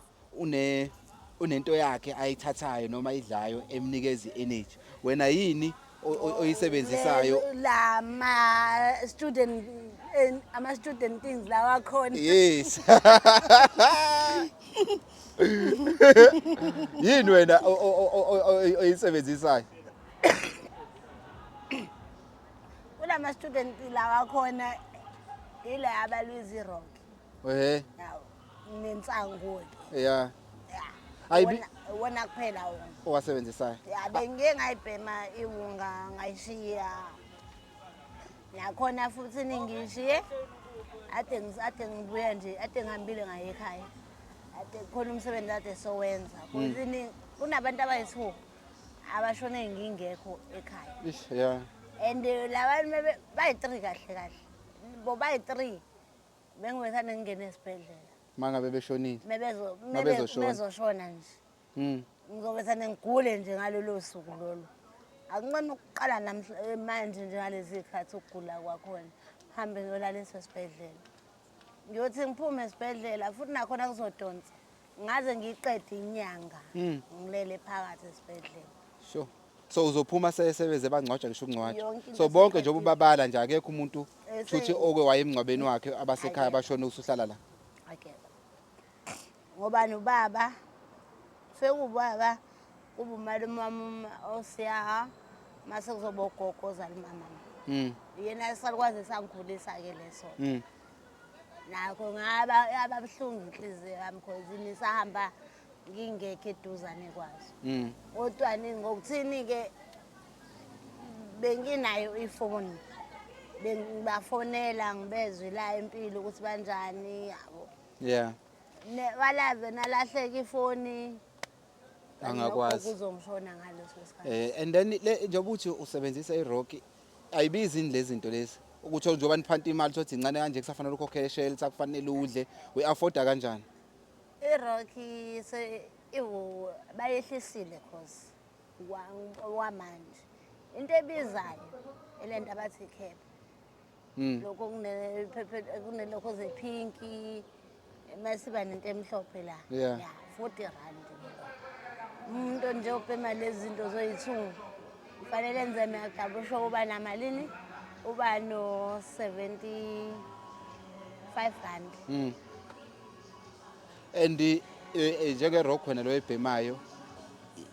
unento yakhe ayithathayo noma ayidlayo emnikeza i-energy. Wena yini oyisebenzisayo? La ma student, ama student things lawa akhona. Yes. Yini wena oyisebenzisayo? Kulama student lawa akhona, ila abalwiza i-rock. Yawo, nensangu-ke. Ya. Iwona kuphela wona. Owasebenzisayo. Ya, bengike ngayibhema iwunga, ngayishiya. Nakhona futhi ningishiye ade ngibuya nje, ade ngihambile ngaye ekhaya. Ade khona umsebenzi ade sowenza. Kuthini kunabantu abayi-2 abashone ngingekho ekhaya. Ish, yeah. And labantu bayi-3 kahle kahle. Bo bayi-3 bengibethane ngingene esibhedlela. Mangabe beshonile. Mebezo Mabezoshona. Mebezoshona nje. Ngizobethane ngigule nje ngalolo suku lolo. Akunqeni ukuqala namhla manje nje ngalezi zikhathi ukugula kwakhona. Hambe ngiyolaliswa esibhedlela. Ngiyothi ngiphume esibhedlela futhi nakhona kuzodonsa. Ngaze ngiyiqede inyanga ngilele phakathi esibhedlela. Sure. So uzophuma sesebeze bangcwatshwa ngisho ukungcwatshwa. Yonke into So bonke nje eseqedile. ubabala nje akekho umuntu futhi oke waye emngcwabeni wakhe abasekhaya Akekho. bashona usuhlala la. Akekho. Ngoba nobaba sekuwubaba kuba umalume wami osiyaha mase kuzoba ugogo ozala umama. Yena esalukwazi esangikhulisa-ke leso. Nakho ngaba yaba buhlungu inhliziyo yami cause nisahamba ngingekho eduzane kwazo. Kodwa ngokuthini-ke benginayo ifoni. Bengibafonela ngibezwe la impilo ukuthi banjani yabo. Walave nalahleka ifoni. Angakwazi. Kuzongishona ngaleso sikhathi. And then le njengoba uthi usebenzisa irock ayibizi yini lezi zinto lezi? Ukuthi njengoba niphanta imali thothi incane kanje kusafanele ukhokhele shelter kufanele udle, uyi-afforda kanjani? I-rock se iwu bayehlisile cause kwamanje. Into ebizayo elento abathi cap. Lokho kunelokho zepinki masiba nento emhlophe la. Yeah, 40 rand. Umuntu nje obhema lezi zinto zoyi-2 kufanele enze miyagabusho uba namalini, uba no 75 rand. And njenge rock wena lo ebhemayo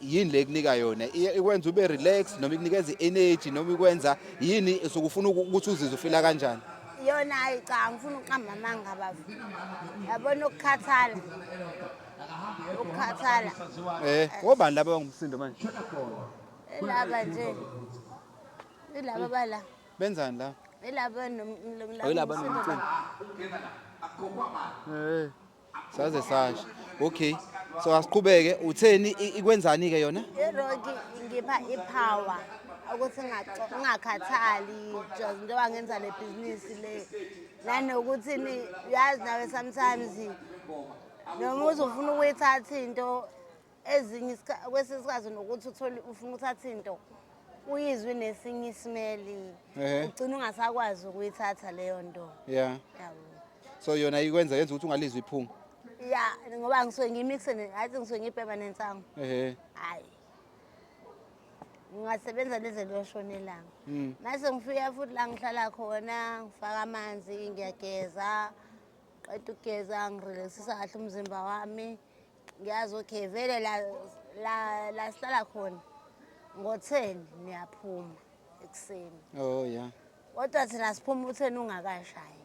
yini le kunika yona? Ikwenza ube relax noma ikunikeza i-energy noma ikwenza yini usukufuna ukuthi uzizwe ufila kanjani? Yona hayi cha, ngifuna ukuqamba amanga baba. Yabona ukukhathala. Ukukhathala. Obani laba bangumsindo manje? Ilaba nje. Ilaba bala. Benzani la? Ilaba Oyilaba nomcimbi. Saze sasho. Okay. So asiqhubeke utheni ikwenzani ke yona? I-rock ingipha i-power ukuthi ngingakhathali just njengoba ngenza le business le. Nanokuthi ni uyazi nawe sometimes noma uzofuna ukuyithatha into ezinye kwesinye isikhathi nokuthi uthole ufuna ukuthatha into uyizwe nesinye isimeli ugcina ungasakwazi ukuyithatha leyo nto. Yabo. So yona ikwenza yenza ukuthi ungalizwa iphunga. Ya, ngoba ngisuke ngimixe ngathi ngisuke ngibhema nensangu. Hayi. Ngingasebenza lize liyoshona ilanga. Mase ngifika futhi la ngihlala khona, ngifaka amanzi, ngiyageza. Qeda ukugeza, ngirelaxisa kahle umzimba wami. Ngiyazi okay vele la sihlala khona ngo-10 niyaphuma ekuseni. Oh yeah. Kodwa thina siphuma u-10 ungakashayi.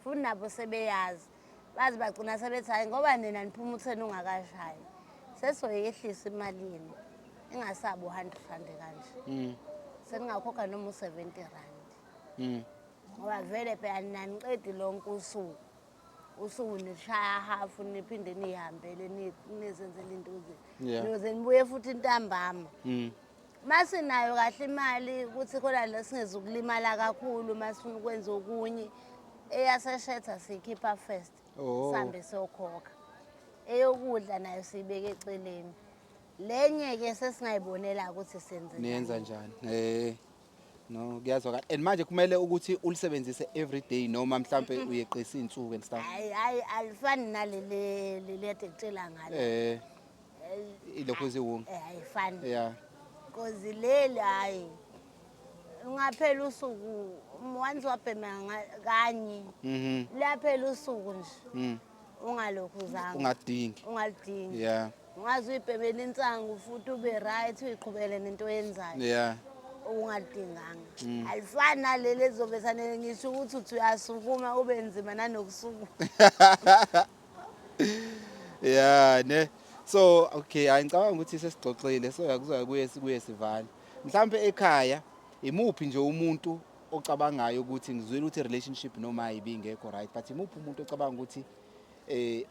Futhi nabo sebeyazi. Bazi bagcina sebethi hayi ngoba nina niphuma u-10 ungakashayi. Sesoyehlisa imali yenu. Ingasabi u-100 rand kanje. Seningakhokha noma u-70 rand. Ngoba vele phela nina niqedi lonke usuku. Usuku nishaya half niphinde nihambele nizenzele into zenu. Niyoze nibuye futhi ntambama. Masinayo kahle imali ukuthi khona la singezukulimala kakhulu masifuna ukwenza okunye. Eyaseshetha siyikhipha first. Sihambe siyokhokha. Eyokudla nayo siyibeke eceleni. Lenye ke sesingayibonela ukuthi senze Niyenza njani? No, kuyazwakala. And manje kumele ukuthi ulisebenzise every day noma mhlambe uyeqisa izinsuku and stuff. Hayi, hayi, alifani naleli leli ade ngitshela ngalo. Ilokhu ziwunga. Ayifani. Because leli hayi. Ungaphela usuku once wabhema kanye. Liyaphela usuku nje. Ungalokhu uzama. Ungadingi. Ungalidingi. Ungaze uyibhemele insangu futhi ube right uyiqhubele nento oyenzayo. Ungalidinganga. Alifani naleli ezobe sanele ngisho ukuthi uthi uyasukuma ube nzima nanokusukuma. Yeah, ne. So okay, hayi ngicabanga ukuthi sesixoxile so yakuzoya kuye sikuye sivale. Mhlambe ekhaya imuphi nje umuntu ocabangayo ukuthi ngizwile ukuthi relationship noma ibingekho right, but imuphi umuntu ocabanga ukuthi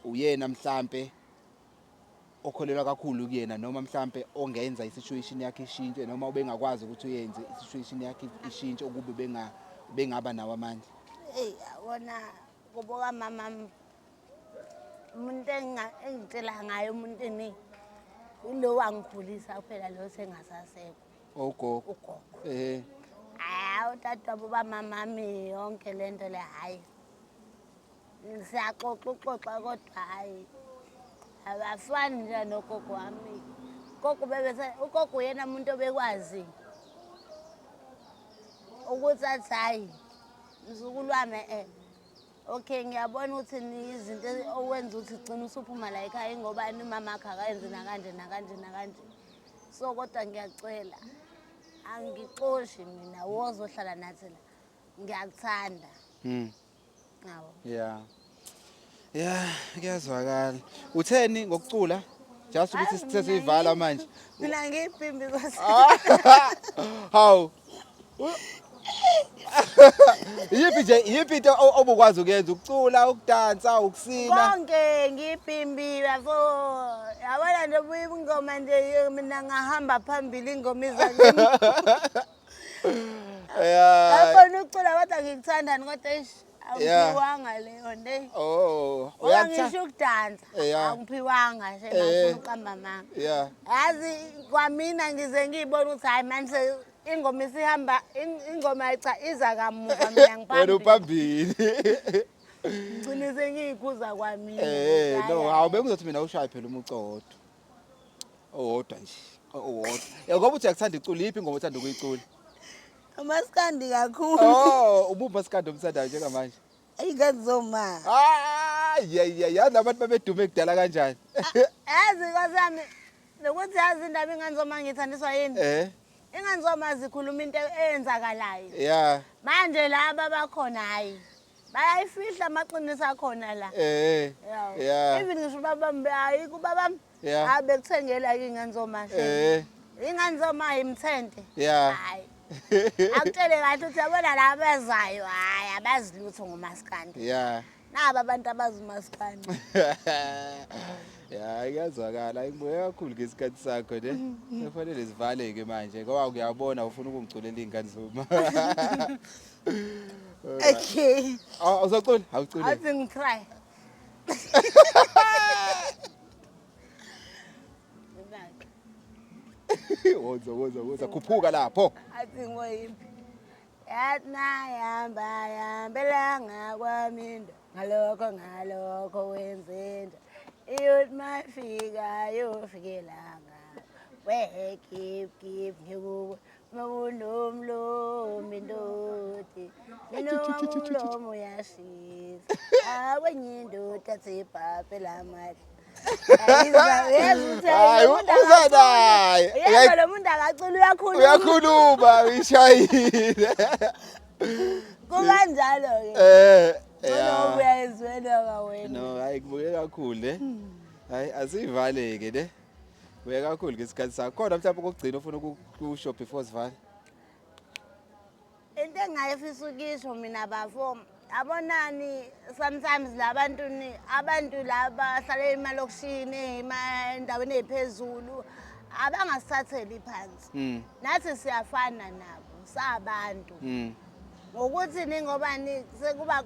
uyena mhlambe okholelwa kakhulu kuyena noma mhlambe ongenza isituation yakhe ishintshe noma ubengakwazi ukuthi uyenze isituation yakhe ishintshe ukube bengaba nawo amandla? Hey, yabona kubo kamama umuntu engitshela ngaye umuntu eni lo wangikhulisa phela lo sengasasekho. Ugogo. Ugogo. Hayi, utata wabo bamamami yonke lento le hayi. Siyaxoxa uxoxa kodwa hhayi abafani nje nogogo wami. Gogo bebese ugogo uyena muntu obekwazi ukuthi athi hhayi mzukulu wami eh okay ngiyabona ukuthi izinto owenza ukuthi gcina usuphuma la ekhaya ingoba umama wakho akayenzi nakanje nakanje nakanje. So kodwa ngiyacela angixoshi mina wozohlala nathi la ngiyakuthanda. Yabo. Yeah. Yeah, kuyazwakala. Utheni ngokucula? Just ukuthi Hayi, sithe mina siyivala manje. Mina ngiyibhimbi kwase. Hawu. Yiphi nje yiphi into obukwazi ukuyenza ukucula, ukudansa, ukusina? Konke ngiyibhimbi bafo. Yabona nje buya ingoma nje mina ngahamba phambili ingoma iza kimi. Yeah. Yakhona ukucula kodwa ngikuthandani kodwa eish Yeah. angiphiwanga leyo nto. Eish. Oh, Ngoba uyakuthanda? ngisho ukudansa Yeah. angiphiwanga nje Eh. ngifuna ukuqamba amanga. Yeah. Yazi kwamina ngize ngiyibona ukuthi hayi manje ingoma isihamba ingoma cha iza kamuva mina Wena ngiphambili. uphambili. Ngigcine sengiyikhuza kwamina. Eh, Ukuthi no, hhayi, hawu bengizothi mina ushaye phela umuco owodwa. Owodwa nje, owodwa. Ya ngoba uthi uyakuthanda icula, iyiphi ingoma othanda ukuyicula? Umaskandi kakhulu. Oh, ubuphi umaskandi omthandayo njengamanje? Iy'ngane zoma. Ah, yeah yeah, yazi abantu babedume kudala kanjani? Yazi nkosi yami nokuthi yazi indaba ingane zoma ngiyithandiswa yini? Eh, Ingane zoma zikhuluma into eyenzakalayo. yeah. Manje laba bakhona hhayi bayayifihla amaqiniso akhona la. Eh. Yawo. Yeah. Even ngisho ubabami ayikho ubabami. Yeah. Hayi bekuthengela-ke iy'ngane zoma. Eh. Ingane zoma yimthente. Yeah. Hhayi. Akutshele kahle ukuthi yabona la abezayo hhayi abazi lutho ngomaskandi. Yeah. Naba abantu abazi umaskandi. Ya kuyazwakala ngibuye kakhulu ngesikhathi sakho ne. Kufanele sivaleke manje ngoba ngiyabona ufuna ukungiculela iy'ngane zoma. Okay. Awu usacula? Awucule. Athi ngitry. Woza woza woza khuphuka lapho. Athi ngoyiphi? Yathi nayihamba yahambelanga kwami ngalokho ngalokho wenzenja. Iyothi mayifika yofikelanga. We keep keep ngikuwe makunomlomo indodi. Mina umlomo uyashisa. Akwenye indoda athi lamahla. Hayi, uza naye. Uyezwa lo muntu akacula uyakhuluma. Uyakhuluma uyishayile. Kukanjalo-ke. Eh. Ngoba Yeah. uyayizwela wena. No, hayi kubuke kakhulu ne. Hayi asivaleke ne. Buke kakhulu ngesikhathi sakho. Khona mhlawumbe okugcina ufuna ukusho before sivale. Into engingayifisa ukuyisho mina bafo, abonani sometimes labantu ni abantu laba bahlala emalokishini, endaweni ey'phezulu abangasithatheli phansi. Nathi siyafana nabo, sabantu. Ngokuthi ni ngoba ni sekuba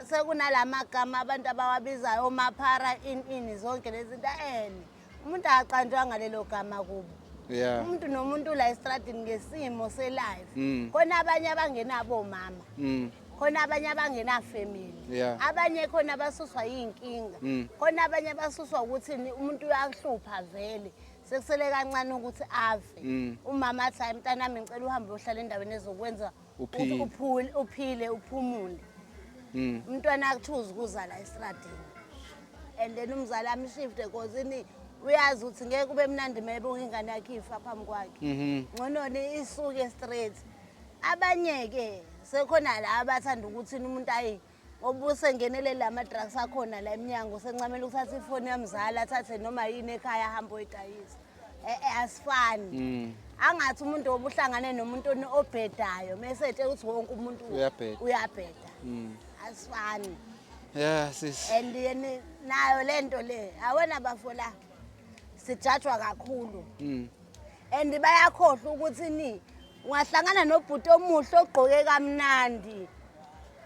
sekunalamagama abantu abawabizayo omaphara ini ini zonke lezi zinto ene. Umuntu akaqanjwanga lelo gama kubo. Yeah. Umuntu nomuntu la estradini ngesimo selife. Khona abanye abangenabo omama. Khona abanye abangena family. Yeah. Abanye khona basuswa yinkinga. Khona abanye basuswa ukuthi umuntu uyahlupha vele. Sekusele kancane ukuthi afe. Umama athi hayi mntanami ngicela uhambe uyohlala endaweni ezokwenza Uphile. ukuthi uphile uphumule. Umntwana akuthuza ukuza la estradini. And then umzali amshifte because ini uyazi ukuthi ngeke kube mnandi maybe ingane yakhe ifa phambi kwakhe. Ngcono ni isuke straight. Abanye ke sekhona la abathanda ukuthi umuntu ayi ngoba usengenele la ma-drugs akhona la eminyango sencamela ukuthatha ifoni yamzali athathe noma yini ekhaya ahambe oyidayisa. Asifani. Angathi umuntu obuhlangane nomuntu obhedayo mese etshela ukuthi wonke umuntu Uyabheda. uyabheda. Asifani. Yeah, sis. And yena nayo lento le awena bafo la sijajwa kakhulu. And bayakhohlwa ukuthi ni ungahlangana nobhuti omuhle ogqoke kamnandi.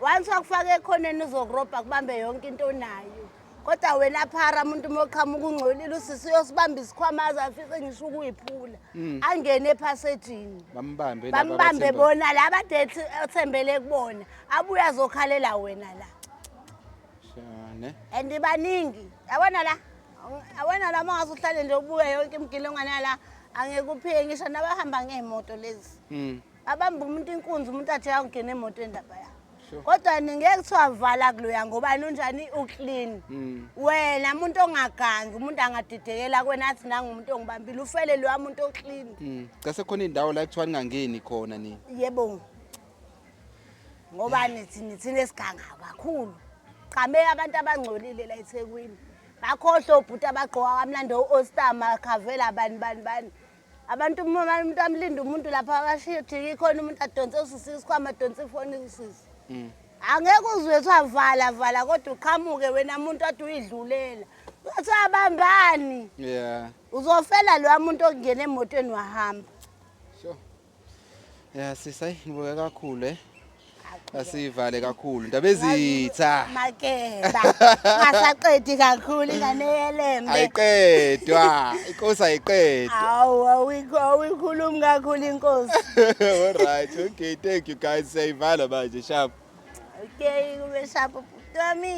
Once wakufaka ekhoneni uzokurobha kubambe yonke into onayo. Kodwa wena phara umuntu uma oqhamuka ungcolile usisi uyosibamba isikhwama aze afise ngisho ukuyiphula. Angene ephasejini. Bambambe laba Bambambe abathemba- bona laba dethi othembele kubona. Abuye azokhalela wena la. Sure, ne? And baningi, yabona la, yabona la, uma ngase uhlale nje ubuke yonke imigilingwane la, angeke uphike ngisho nabahamba ngey'moto lezi. Babamba umuntu inkunzi, umuntu athi uyangena emotweni laphaya. Kodwa ningeke kuthiwa vala kuloya ngobani unjani uclean. Wena muntu ongagangi, umuntu angadidekela kwena athi nangumuntu ongibambile, ufele loya muntu oclean. Cha, sekhona indawo la ekuthiwa ningangeni khona nini. Yebo. Ngoba nithi nithina esiganga kakhulu. Qame abantu abangcolile la eThekwini. Bakhohlwe obhuti abagqoka kamnandi, o-Ostar, Makhavela, bani bani bani. Abantu uma umuntu amlinda umuntu lapha akashiye jiki khona umuntu adonse usisi isikhwama, adonse ifoni usisi. Angeke uzwe kuthiwa vala vala, kodwa uqhamuke wena muntu ade uyidlulela. Uthi abambani. Uzofela loya muntu okungena emotweni wahamba. Sure. Yeah, sisi, ayi ngibuke kakhulu eh. Asivale kakhulu. Ndabezitha. Makeba. Ngasaqedi kakhulu ingane yelembe. Ayiqedwa. Inkosi ayiqedwa. Awu, awuyikhulumi kakhulu inkosi. All right. Okay, thank you guys. Siyayivala manje, sharp. Okay, kube sharp bhuti wami.